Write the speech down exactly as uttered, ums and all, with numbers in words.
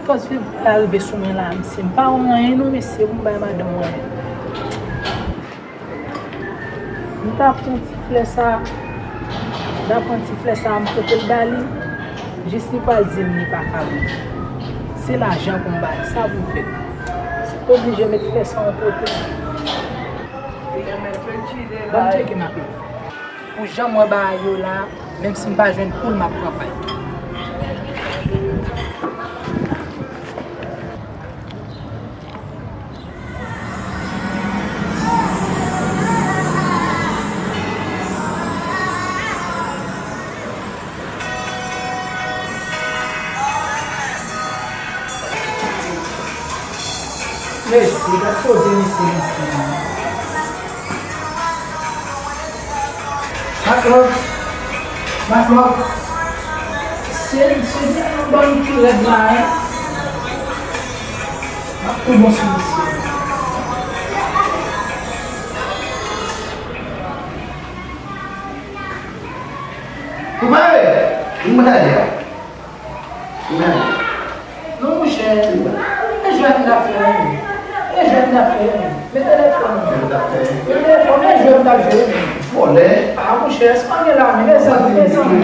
Fòs viv la rive sou mwen la, mesye. M pa wè anyen non, mesye, pou m bay madanm mwen. M ta pran ti flè sa, m ta pran ti flè sa, m pote l ba li. Jis li pral di m li pa ka vini. Se lajan pou m ba li, sa pou m fè? Oblije met flè sa yon kote. Ban m tcheke m ap Pou jan m wè bagay yo la, menm si m pa jwenn poul, m ap pran pay. Mesye, gad koze mesye, mesye. Matlòt, matlòt, se, se de yon bann ki rèd la, wi. M ap tou bon sou misye. Konpare, vin mwen talè a. Non, monchè, e jwèt n ap fè menm. E jwèt n ap fè menm. Men telefòn. Jwèt n ap fè. Men telefòn, e jwèt n ap jwe menm. Vòlè. A, monchè, èske w gen lame? Mezanmi, mezanmi.